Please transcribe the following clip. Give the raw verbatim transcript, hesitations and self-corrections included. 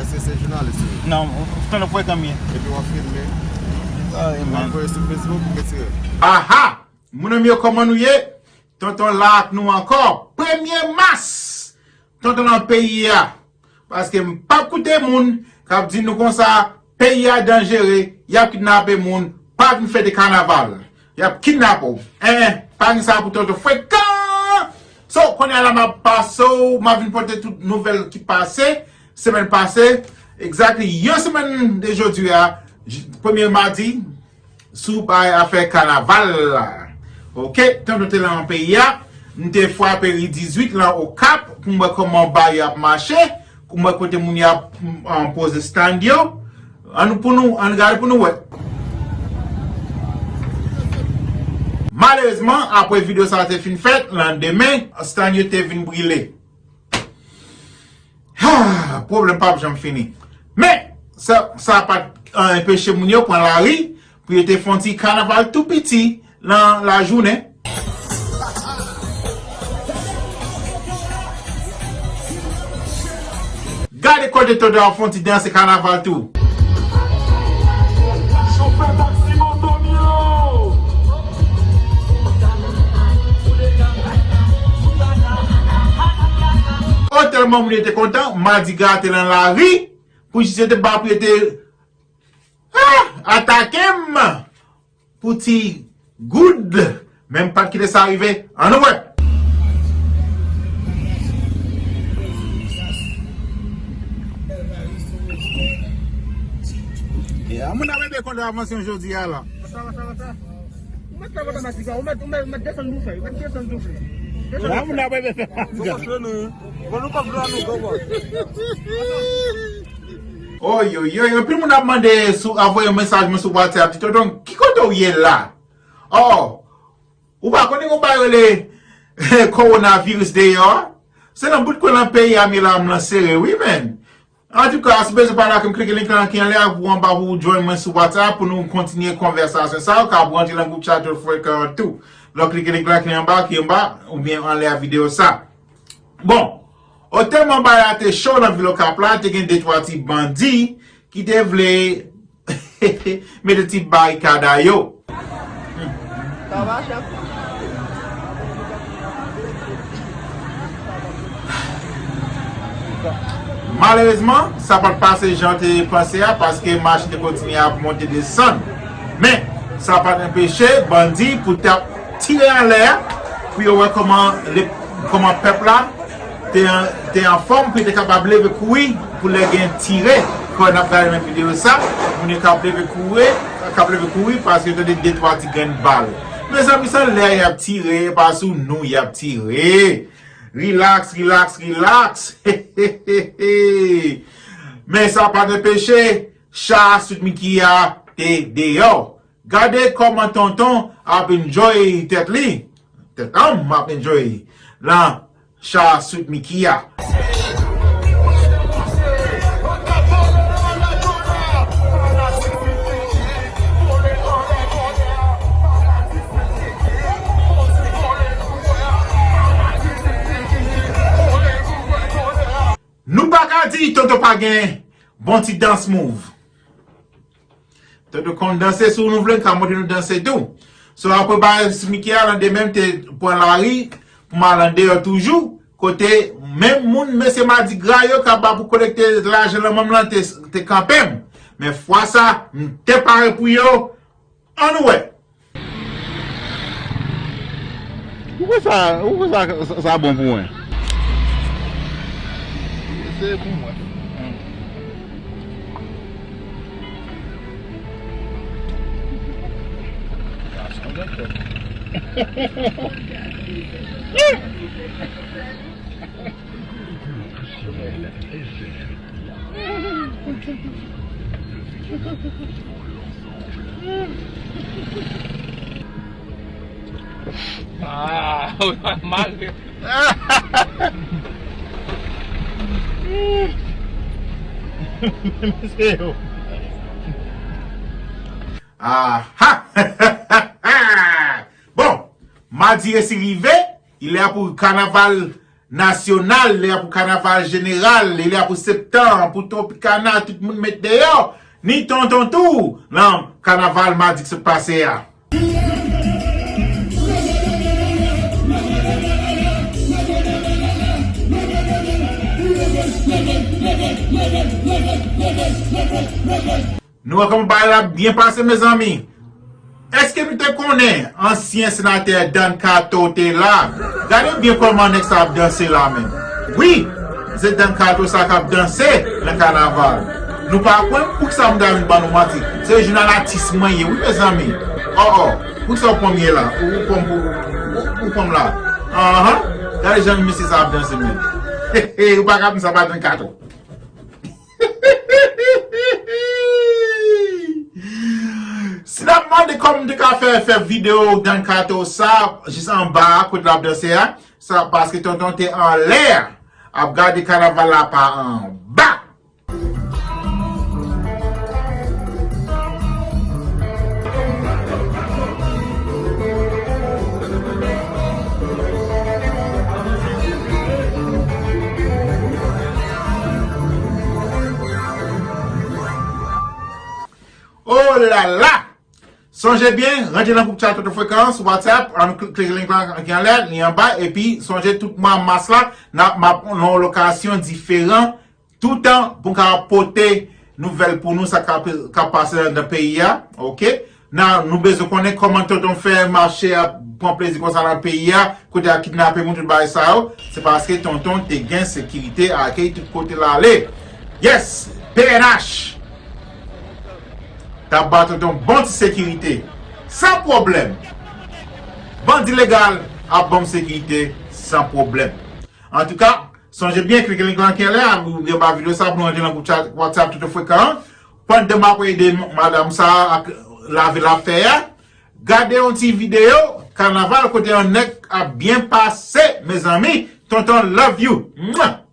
Se, se jounalis ou ye? Non, tonton Frekan m ye. Epi w ap filme? W ap voye sou Facebook, ou retire? Aha! Moun m yo, kòman nou ye? Tonton la ak nou ankò. Premye mas! Tonton nan peyi a. Paske m p ap koute moun k ap di nou konsa, peyi a danjere, y ap kidnape moun, pa vin fete kanaval. Y ap kidnape w. En, pa gen sa pou Tonton Frekan! So, kounye a la m ap pase w, m ap vin pote tout nouvèl ki pase, semèn pase, exactly, yon semèn de jodi a, j-, premye madi, sou bay afè kanaval la. Oke, tan nou te la nan peyi a, m te frape ri dizuit lan Okap pou m wè kòman bay yo ap mache, pou m wè kote moun yo ap, um, poze stand yo. Ann pou nou, ann gade pou nou wè. Malerezman, apre videyo sa a te fin fèt, landemen, stand yo te vin brile. Ha, pwoblèm p ap janm fini. Men, sa, sa pa t, eh, anpeche moun yo pran lari pou yo te fè yon ti kanaval tou piti nan lajounen. Gade kote Tonton ap fè yon ti danse kanaval tou. Chofè taksi moto m yo! O, tèlman moun yo te kontan, Madigra te nan lari, pou jis yo te ba pou yo te, ah, atake m pou ti goud. Men m pa t kite sa rive. Ann wè. Ya, moun ap ede kontravansyon jodi a la. Ou mèt fè matematik la, ou mèt, ou mèt, ou mèt desann pou fè, ou mèt desann pou fè. Desann pou fè. Moun ap ede fè matematik la. Bon, nou kòb dwa nou, bon, bon. Oy, oy, oy, anpil moun ap mande sou, ap voye mesaj mwen sou WhatsApp, di, "Tonton, ki kote w ye la?" Oh, ou pa konnen yon bagay rele kowonaviris deyò a? Se nan bout kwen nan peyi a m ye la, m lan sere, wi, men. Antouka, si w bezwen pale ak m, klike link lan ki anlè a, pou anba pou w join mwen sou WhatsApp pou nou kontinye konvèsasyon sa a. Ou ka rantre nan gwoup chat yo frekan an tou. Lè w klike link lan ki anba, ki anba, oubyen anlè a videyo sa. Bon, o tèlman bagay la te cho nan vil Okap la, te gen de twa ti bandi ki te vle mete ti barikad a yo. Sa va, chèf? Malerezman, sa pa t pase jan te panse a, paske machin te kontinye ap monte desann. Men, sa pa t anpeche bandi pou t ap tire anlè a, pou yo wè kòman le, kòman pèp la te an, te anfòm pou yo te kapab leve kouri pou lè gen tire. Kòm n ap gade nan videyo sa, moun yo k ap leve kouri, k ap leve kouri paske yo tande de twa ti grenn bal. Mezanmi, se lè y ap tire, e pa sou nou y ap tire. Rilaks, rilaks, rilaks. Men sa pa t anpeche cha Sweet Micky a te deyò. Gade kòman tonton ap enjoy tèt li. Tèt an m ap enjoy. Lan cha Sweet Micky a. Nou pa ka di tonton pa gen bon ti dance move. Tonton konn danse, si nou vle, m ka montre nou danse tou. So, apre bagay Sweet Micky a, landemen m te pran lari pou m al andeyò toujou, kote menm moun, mesye Madigra yo, k ap ba pou kolekte lajan lanmò m lan, te, te kanpe m. Men fwa sa, m te pare pou yo. Ann wè. Ou kwè sa, ou kwè sa, sa, sa bon pou mwen? Se pou mwen. Gason gen kè. Ah, ou pa mal. Mesye yo. Aha! Bon, madi resi rive, li lè pou kanaval nasyonal, li la pou kanaval jeneral, li la pou Septan, pou Tropicana, tout moun met deyò, ni Tonton tou, nan kanaval madi k sot pase a. Nou wè kòman bagay la byen pase, mezanmi. Èske nou te konnen ansyen senatè Dan Kato te la? Gade byen kòman nèg sa ap danse la menm. Wi, se Dan Kato sa k ap danse nan kanaval. Nou pa konn poukisa m ta vin ban nou manti. Se jounal atis mwen ye, wi, mezanmi. O, o, poukisa w pran m ye la? Ou, ou pran m pou, ou, ou pran m la? Anhan, gade jan mesye sa ap danse menm. Ou pa ka di sa pa Dan Kato. Si n ap mande kòman m te ka fè, fè videyo Dan Kato sa, jis anba a, kote l ap danse a, sa paske Tonton te anlè a, ap gade kanaval la pa anba. Oh la la! Sonje byen, rantre nan gwoup chat Toto Frekan sou WhatsApp, ann kl-, klike link la ki anlè, li anba, epi sonje tout mwa mas la, n ap, m ap nan yon lokasyon diferan, toutan pou n ka pote nouvèl pou nou, sa k ap, k ap pase nan peyi a, oke? Nan, nou bezwen konnen kòman Tonton fè mache ap pran plezi konsa nan peyi a, kote ap kidnape moun, tout bagay sa yo. Se paske Tonton te gen sekirite, akèy tout kote l ale. Yes, P N H t ap ba Tonton bon ti sekirite, san pwoblèm. Bandi legal ap ban m sekirite, san pwoblèm. Antouka, sonje byen, klike link lan ki anlè a, oubyen ba videyo sa pou nou rantre nan gwoup chat WhatsApp Toto Frekan an. Pandan m ap ede madanm sa a ak lave l ap fè a, gade yon ti videyo kanaval kote yon nèg ap byen pase, mezanmi. Tonton love you. Mwa!